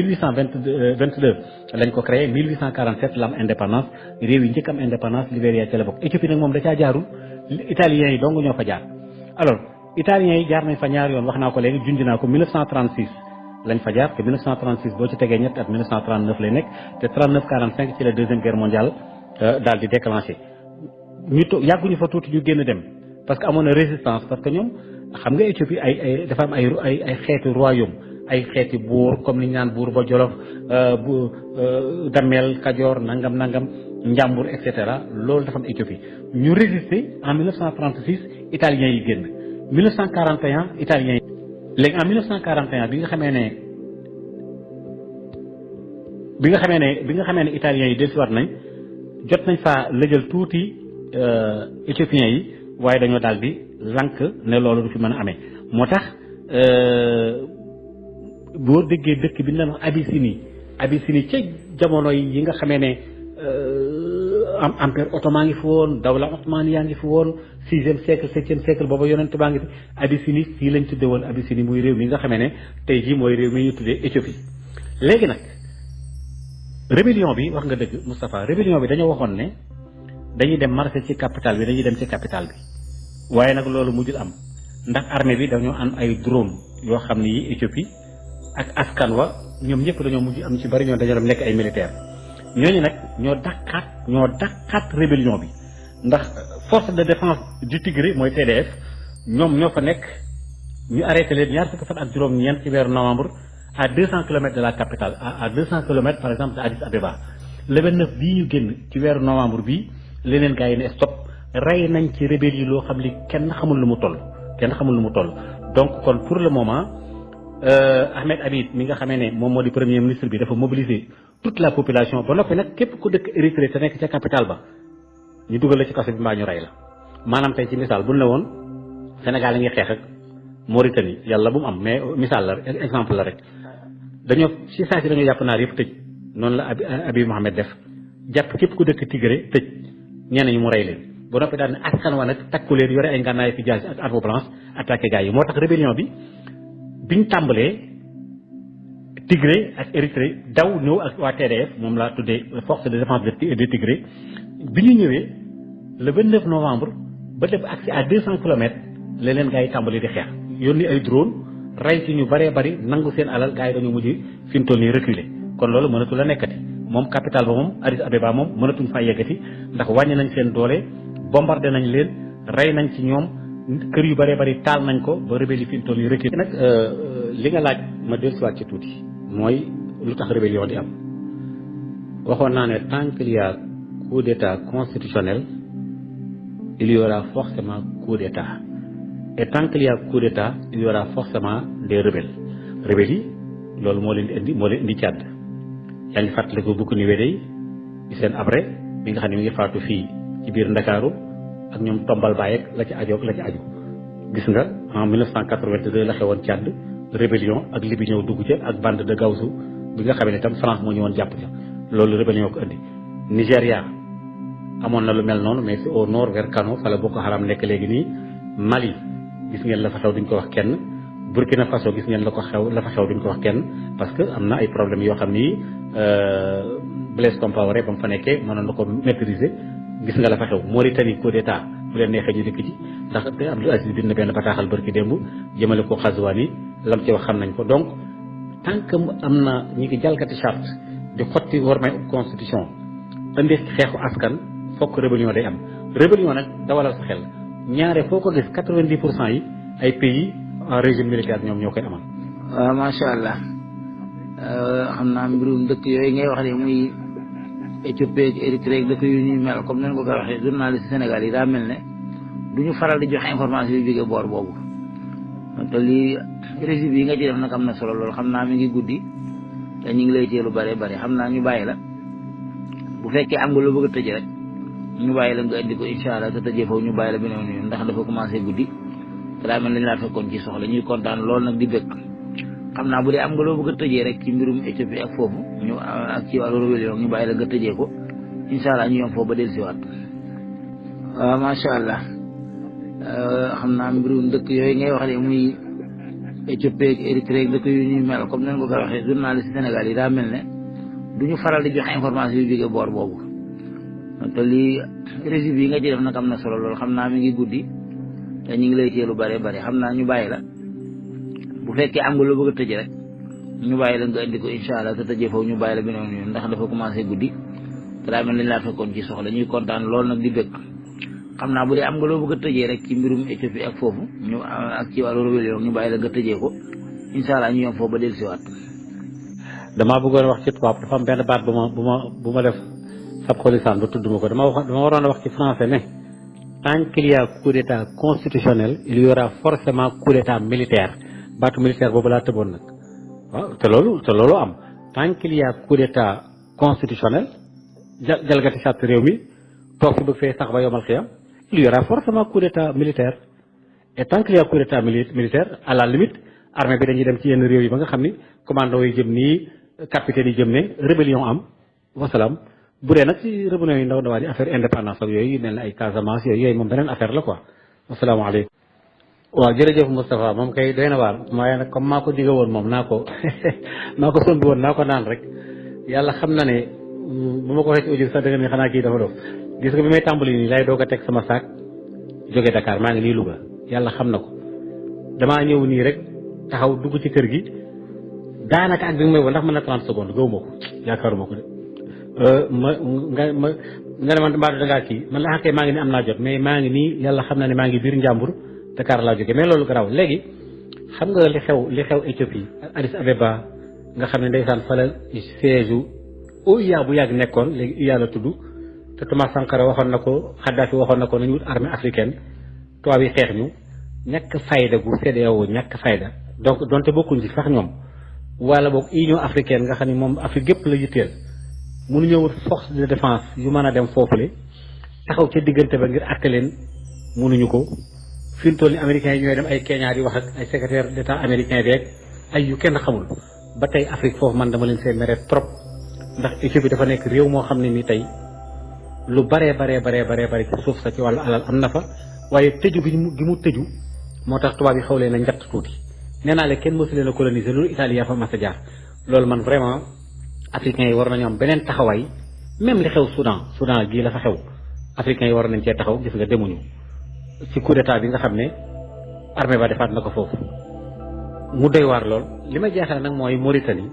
S2: 1822 lañ ko créé 1847 la am indépendance réew yi njëkk am indépendance Libéria ca la bokk Éthiopie nag moom da caa jaarul italiens yi dong ñoo fa jaar alors italiens yi jaar nañ fa ñaar yoon wax naa ko léegi junj naa ko 1936 lañ fa jaar te 1936 boo ci tegee ñett at 1939 lay nekk te 39-45 ci la deuxième guerre mondiale daal di déclenché yàgguñu fa tuuti ñu génn dem parce que amoon na résistance parce que ñoom xam nga Éthiopie dafa am ay xeeti royaume ay xeeti buur comme ni ñu naan buur ba Jolof Damel Kajoor nangam Njàmbur et cetera loolu dafa am Éthiopie ñu résister en 1936 italiens yi génn 1941 italiens yi léegi en 1941 bi nga xamee ne italiens yi dellusiwaat nañ jot nañ faa lëjal tuuti éthiopiens yi waaye dañoo daal di lank ne loolu du fi mën a amee moo tax boo déggee dëkk bi ñu leen wax Abyssinie ca jamono yi nga xamee ne empire ottoman ngi fi woon dawla ottomane yaa ngi fi woon 6e siècle 7e siècle booba yonent baa ngi fi Abyssinie fii lañ tudde woon Abyssinie muy réew mi nga xamee ne tey jii mooy réew mi ñu tuddee Éthiopie léegi nag rébellion bi wax nga dëgg Moustapha rébellion bi dañoo waxoon ne dañuy dem marché ci capitale bi dañuy dem ci capitale bi waaye nag loolu mujjul am ndax armée bi dañoo am ay drone yoo xam ne yi Éthiopie ak askan wa ñoom ñëpp dañoo mujj am ci bari ñoo dañoo dem nekk ay militaire ñooñu nag ñoo dàqaat rébellion bi ndax force de défense du Tigré mooy TDF ñoom ñoo fa nekk ñu arrêté leen ñaar fukki fan ak juróom-ñeent ci weeru novembre à 200 kilomètres de la capitale à 200 kilomètres par exemple de Addis Abeba le 29 bii ñu génn ci weeru novembre bii leneen gars yi ne stop rey nañ ci rebelle yi loo xam ni kenn xamul lu mu toll donc kon pour le moment Ahmed Habib mi nga xamee ne moom moo di premier ministre bi dafa mobiliser toute la population ba noppi nag képp ku dëkk Érythrée te nekk ca capitale ba ñu dugal la ci kaso bi mbaa ñu rey la maanaam tey ci misaal bu ne woon Sénégal yi ngi xeex ak Mauritanie yàlla bu mu am mais misaal la exemple la rek dañoo si saa si dañoo jàpp naar yëpp tëj noonu la Abiy Mohamed def jàpp képp ku dëkk Tigré tëj ñeneen ñu mu rey leen ba noppi daal ne askan wa nag takku leen yore ay ngànnaay fi jaasi ak arme blanche attaqué gars yi moo tax rébellion bi biñ tàmbalee Tigré ak Érythrée daw ñëw ak waa TDF moom laa tuddee force de défense de Tigré bi ñu ñëwee le 29 novembre ba def accès à 200 kilomètres la leen gars yi tàmbalee di xeex yónni ay drone rey ci ñu bëree bëri nangu seen alal gars yi dañoo mujj fi mu toll nii reculer kon loolu mënatu la nekkati moom capital ba moom Addis Abeba moom mënatuñ faa yeggati ndax wàññi nañ seen doole bombardé nañ leen rey nañ ci ñoom kër yu bëree bëri taal nañ ko ba rébelli fi mu toll nii reculer. nag li nga laaj ma dellusiwaat ci tuuti mooy lu tax rébellion di am waxoon naa ne tant qu'il y a coup d'état constitutionnel il y aura forcément coup d'état et tant qu'il y a coup d'état il y aura forcément des rebelles yi loolu moo leen di indi Tchad yaa ngi fàttaliku bukk ni wéde yi di seen abré bi nga xam ne mi ngi faatu fii ci biir Ndakaaru ak ñoom tombal bàyyeeg la ci aju gis nga en 1982 la xewoon Tchad rébellion ak Libye ñëw dugg ca ak bande de Gawsu bi nga xam ne itam France moo ñëwoon jàpp ca loolu rébellion ko indi Nigéria amoon na lu mel noonu mais c'est au nord vers Kano fa la Boko Haram nekk léegi nii Mali gis ngeen la fa xew duñ ko wax kenn Burkina Faso gis ngeen la fa xew duñ ko wax kenn parce que am na ay problèmes yoo xam ni Blaise Compaoré ba mu fa nekkee mënoon na ko maîtriser gis nga la fa xew Mauritanie coup d'état bu leen neexee ñu dikk ci ndax Abdou Aziz bind na benn bataaxal barki démb jëmale ko Ghazouani lam ci wax xam nañ ko donc tant que am na ñi ngi jalgati charte di xotti war may constitution indi xeexu askan fokk rébellion day am rébellion nag dawalal sa xel ñaare foo ko gis 90% yi ay pays en régime militaire ñoom ñoo koy amal.
S1: waaw macha allah xam naa mbirum dëkk yooyu ngay wax ne muy Éthiopie ak Érythrée dëkk yu ñuy mel comme nañ ko koy waxee journaliste Sénégal yi daa mel ne du ñu faral di joxe information yu jógee boor boobu te lii régime yi nga ci def nag am na solo loolu xam naa mi ngi guddi te ñu ngi lay téye lu bare bare xam naa ñu bàyyi la bu fekkee am nga loo bëgg a tëj rek ñu bàyyi la nga indi ko incha allah te tëjee foofu ñu bàyyi la beneen yoon ndax dafa commencé guddi te daa mel lañ laa fekkoon ci soxla ñuy kontaan lool nag di bëgg xam naa bu dee am nga loo bëgg a tëjee rek ci mbirum Éthiopie ak foofu ñu ak ci wàllu rébellion ñu bàyyi la nga tëjee ko incha allah ñu yom foofu ba dellusiwaat. waaw macha allah xam naa mbirum dëkk yooyu ngay wax ne muy Éthiopie ak Érythrée dëkk yu ñuy mel comme nañ ko koy waxee journaliste Sénégal yi daa mel ne du ñu faral di joxe information yu jógee boor boobu te lii régime yi nga ci def nag am na solo loolu xam naa mi ngi guddi te ñu ngi lay téye lu bare bare xam naa ñu bàyyi la bu fekkee am nga loo bëgg a tëj rek ñu bàyyi la nga indi ko incha allah te tëjee foofu ñu bàyyi la beneen yoon ndax dafa commencé guddi te daa mel lañ laa fekkoon ci soxla ñuy kontaan lool nag di bëgg xam naa bu dee am nga loo bëgg a tëjee rek ci mbirum Éthiopie ak foofu ñu ak ci wàllu rébellion ñu bàyyi la nga tëjee ko incha allah ñu yom foofu ba dellusiwaat.
S2: damaa bëggoon wax ci tubaab dafa am benn baat bu ma def sab xolisaan ba tudd ma ko dama waroon a wax ci français ne tant qu'il y a coup d'état constitutionnel il y aura forcément coup d'état militaire baatu militaire boobu laa tëboon nag waaw te loolu am tant qu'il y a coup d'état constitutionnel jalgati charte réew mi toog fi bëgg fee sax ba yomal xiyam il y aura forcément coup d'état militaire et tant qu'il y a coup d'état militaire à la limite armée bi dañuy dem ci yenn réew yi ba nga xam ni commando yi jëm nii capitaine yi jëm ne rébellion am wasalaam bu dee nag ci rébellion yi ndaw ndawaan yi affaire indépendance ak yooyu mel na ay Casamance yooyu moom beneen affaire la quoi wasalaamaaleykum. waaw jërëjëf Moustapha moom kay doy na waar waaye nag comme maa ko digga woon moom maa ko sombi woon naa ko naan rek yàlla xam na ne bu ma ko waxee ci audio sax da nga ne xanaa kii dafa dof gis nga bi may tàmbali nii lay doog a teg sama saak jóge Dakar maa ngi nii Louga yàlla xam na ko damaa ñëw nii rek taxaw dugg ci kër gi daanaka ak bi nga may woo ndax mën na 30 secondes gaw ma ko yaakaaruma ko de nga ne man mbaa da ngaa kii man la xàkkee maa ngi ni am naa jot mais maa ngi nii yàlla xam na ne maa ngi biir njàmbur Dakar laa jógee mais loolu garaaw léegi xam nga li xew Éthiopie Addis Abeba nga xam ne ndeysaan fa la siège OUA bu yàgg nekkoon léegi UA la tudd te Thomas Sankara waxoon na ko Kadhafi waxoon na ko nañu wut armée africaine tubaab yi xeex ñu ñàkk fayda gu CEDEAO ñàkk fayda donc donte bokkuñ ci sax ñoom wala boog Union africaine nga xam ne moom Afrique gépp la yitteel mënuñoo wut force de défense yu mën a dem foofule taxaw ca diggante ba ngir àtte leen mënuñu ko fi mu toll ni américains yi ñooy dem ay Kenya di wax ak ay secrétaire d'état américain beeg ay yu kenn xamul ba tey Afrique foofu man dama leen see mere trop ndax Éthiopie dafa nekk réew moo xam ne ni tey lu baree ci suuf sa ci wàllu alal am na fa waaye tëju gi mu tëju moo tax tubaab yi xaw leen a njatt tuuti nee naa leen kenn mësu leen a coloniser loolu Italie fa mas a jaar loolu man vraiment africains yi war nañu am beneen taxawaay même li xew Soudan gii la fa xew africains yi war nañ cee taxaw gis nga demuñu ci coup d'état bi nga xam ne armée ba defaat na ko foofu mu doy waar lool li ma jeexal nag mooy Mauritanie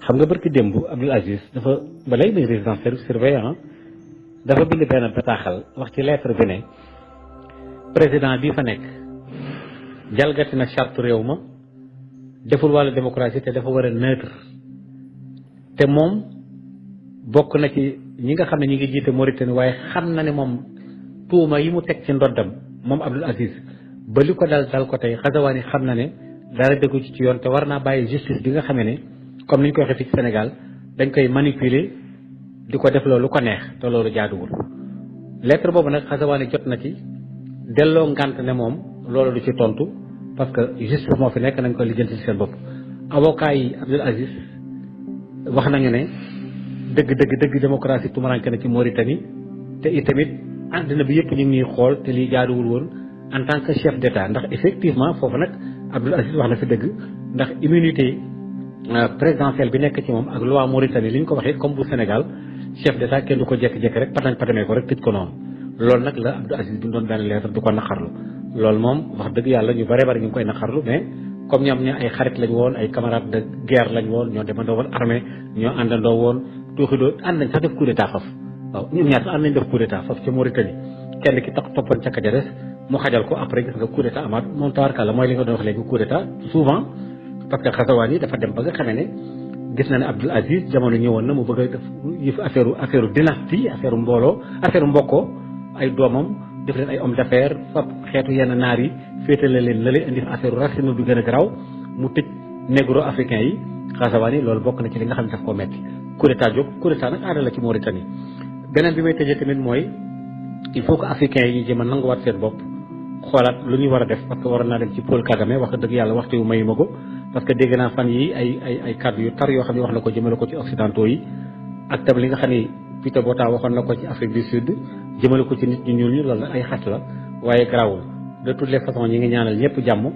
S2: xam nga barki démb Abdoul Aziz dafa ba léegi muy résidence surveillée dafa bind benn bataaxal wax ci lettre bi ne président bii fa nekk jalgati na charte réew ma deful wàllu démocratie te dafa war a neutre te moom bokk na ci ñi nga xam ne ñi ngi jiite Mauritanie waaye xam na ne moom tuuma yi mu teg ci ndoddam moom Abdoul Aziz ba li ko dal ko tey Ghazouani xam na ne dara dëggu ci yoon te war naa bàyyi justice bi nga xamee ne comme ni ñu ko waxee fii ci Sénégal dañ koy manipuler di ko def loolu ko neex te loolu jaaduwul lettre boobu nag Ghazouani jot na ci delloo ngant ne moom loolu du ci tontu parce que justice moo fi nekk nañ ko lijjanti ci seen bopp avocat yi Abdoul Aziz wax nañu ne dëgg démocratie tumaranke na ci Mauritanie te itamit àddina bi yëpp ñu ngi ñuy xool te lii jaaduwul woon en tant que chef d'état ndax effectivement foofu nag Abdoul Aziz wax na fi dëgg ndax immunité présidentielle bi nekk ci moom ak loi Mauritanie li ñu ko waxee comme bu Sénégal chef d'état kenn du ko jékki-jékki rek patamee ko rek tëj ko noonu loolu nag la Abdoul Aziz bi doon benn lettre du ko naqarlu loolu moom wax dëgg yàlla ñu bare ñu ngi koy naqarlu mais comme ñoom ñoo ay xarit lañ woon ay camarades de guerre lañ woon ñoo demandoo woon armée ñoo àndandoo woon tuuxidoo ànd nañ sax def coup d'état faf waaw ñun ñaar sax ànd nañ def coup d'état faf ca Mauritanie kenn ki tax toppoon ca Kadiares mu xajal ko après gis nga coup d'état amaat moom tawarkàlla mooy li nga doon wax léegi coup d'état souvent parce que Ghazouani dafa dem ba nga xamee ne gis na ne Abdoul Aziz jamono ñëwoon na mu bëgg a def yëf affaire dynastie affaire mbooloo affaire mbokkoo ay doomam def leen ay homme d'affaires fab xeetu yenn naar yi féetale leen lële indi affaire racisme bi gën a garaaw mu tëj négro africain yi Ghazouani loolu bokk na ci li nga xam ne daf koo metti coup d'état jóg coup d'état nag aada la ci Mauritanie beneen bi may tëjee tamit mooy il faut que africains yi jéem a nanguwaat seen bopp xoolaat lu ñuy war a def parce que waroon naa dem ci Paul Kagame wax dëgg yàlla waxtu yu mayu ma ko parce que dégg naa fan yi ay kàddu yu tar yoo xam ne wax na ko jëmale ko ci occidentaux yi ak tam li nga xam ne Peter Botha waxoon na ko ci Afrique du Sud jëmale ko ci nit ñu ñuul ñi loolu ay xas la waaye garaawul de toutes les façons ñi ngi ñaanal ñëpp jàmm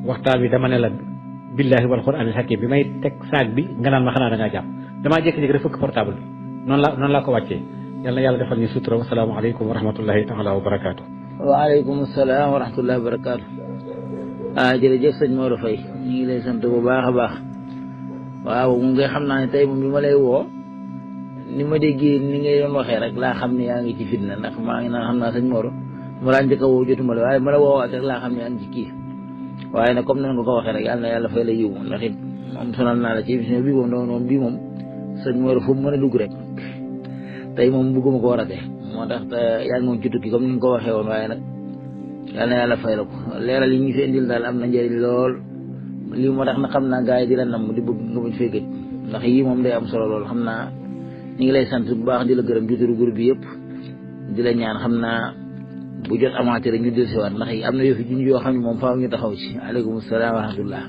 S2: waxtaan bi dama ne la billahi wal qur'anil hakim bi may teg saag bi nga naan ma xanaa da ngaa jàpp damaa jékki-jékki rek fëkk portable bi noonu laa ko wàccee yal na yàlla defal ñu sutura wasalaamaaleykum wa rahmatullahi taala wa barakaatu.
S1: waaleykum salaam wa rahmatullahi wa barakaatu. jërëjëf sëñ Modou Faye ñu ngi lay sant bu baax a baax waaw mu nga xam naa ne tey moom bi ma lay woo ni ma déggee ni ngay doon waxee rek laa xam ne yaa ngi ci fitna ndax maa ngi naan xam naa sëñ Modou ma laa njëkk a woo jotuma la waaye ma la woowaat rek laa xam ne yaa ngi ci kii waaye nag comme nan nga ko waxee rek yàlla na yàlla fay la yiw ndax it moom sonal naa la ci émission bi moom bii moom sëñ Modou fu mu mën a dugg rek tey moom bëgguma ko rate moo tax yaa ngi moom ci tukki comme ni nga ko waxee woon waaye nag yàlla na yàlla fay la ko leeral yi ñu fi indil daal am na njëriñ lool lii moo tax na xam naa gars yi di la nam di bëgg nga bañ fay gëj ndax yii moom day am solo lool xam naa ñu ngi lay sant bu baax di la gërëm di turu groupe bi yëpp di la ñaan xam naa bu jot amaatee rek ñu dellusiwaat ndax am na yëf yi yoo xam ne moom faaw ñu taxaw ci aleykum salaam wa rahmatullah.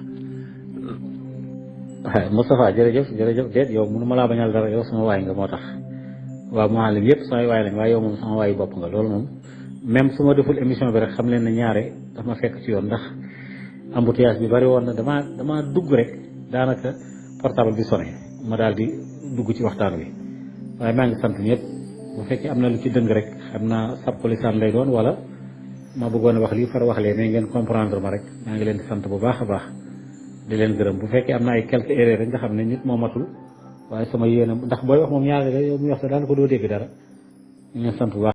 S2: Moustapha jërëjëf déet yow mënu ma laa bañal dara yow sama waay nga moo tax waaw Mouhalim yëpp samay waay lañ waaye yow moom sama waay bopp nga loolu moom même su ma deful émission bi rek xam leen ne ñaare daf ma fekk ci yoon ndax embouteillage bi bari woon na dama dugg rek daanaka portable bi sonné ma daal di dugg ci waxtaan wi waaye maa ngi sant ñëpp bu fekkee am na lu ci dëng rek xam naa sappolisaan lay doon wala ma bëggoon a wax lii far wax lee mais ngeen comprendre ma rek maa ngi leen di sant bu baax a baax di leen gërëm bu fekkee am na ay quelques erreurs rek nga xam ne nit moo matul waaye sama yéene ndax booy wax moom ñaare la yow mi wax sax daanaka doo dégg dara ñu leen sant bu baax